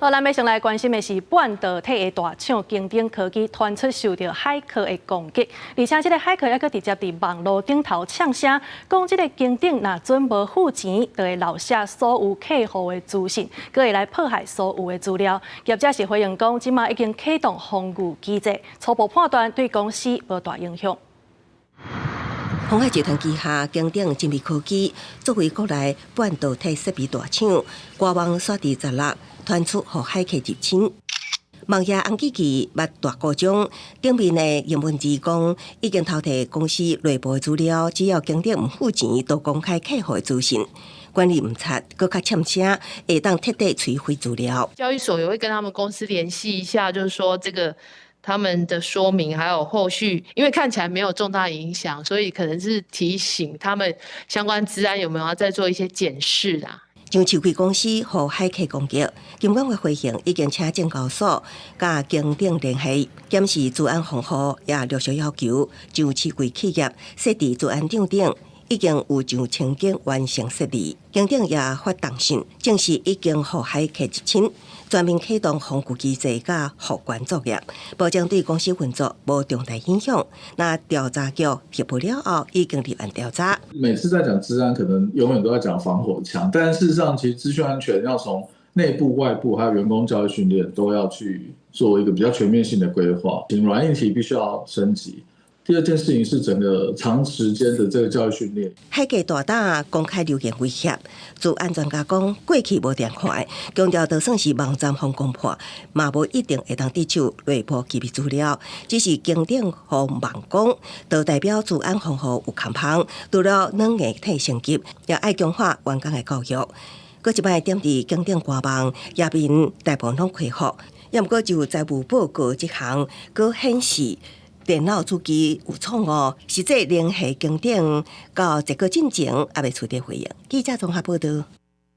好，咱欲先來關心的是半導體的大廠京鼎科技傳出受著駭客的攻擊，而且這个駭客猶閣直接佇網路頂頭嗆聲，講這个京鼎若準無付錢，就會漏洩所有客戶的資訊，閣會來破壞所有的資料。業者是回應講，這馬已經啟動防禦機制，初步判斷對公司無大影響。鴻海集團旗下京鼎精密科技作為國內半導體設備大廠，官網煞佇十六傳出予駭客入侵。網頁紅機器捌大故障，頂面的英文字講已經偷提公司內部的資料，只要京鼎毋付錢，就公開客戶的資訊。管理毋察，閣較嗆聲，會當徹底摧毀資料。交易所也會跟他們公司聯繫一下，就是說這個他們的說明還有後續，因為看起來沒有重大影響，所以可能是提醒他們相關資安有沒有要再做一些檢視啦。上市櫃公司予駭客攻擊，金管會回應已經請證交所佮京鼎聯繫，檢視資安防護，也陸續要求上市櫃企業設置資安帳頂，已經有上千間完成設置。京鼎也發動訊，證實已經予駭客入侵，全面啟動防禦機制佮復原作業，保證對公司運作無重大影響。那調查局核報了後，已經立案調查。每次在講資安，可能永遠都在講防火牆，但事實上，其實資訊安全要從內部、外部，還有員工教育訓練，都要去做一個比較全面性的規劃。軟硬體必須要升級。第二件事情是整個長時間的這個教育訓練。駭客大膽公開留言威脅，資安專家講過去無定看，強調就算是網站予攻破，嘛無一定會當得手內部機密資料。只是京鼎予網攻，就代表資安防護有空縫，除了軟硬體升級，也愛強化員工的教育。閣一擺點佇京鼎官網頁面大部分攏恢復，猶毋過就財務報告這項，閣顯示電腦主機有錯誤，實際聯繫京鼎到這個進前猶未取得回應。記者綜合報道。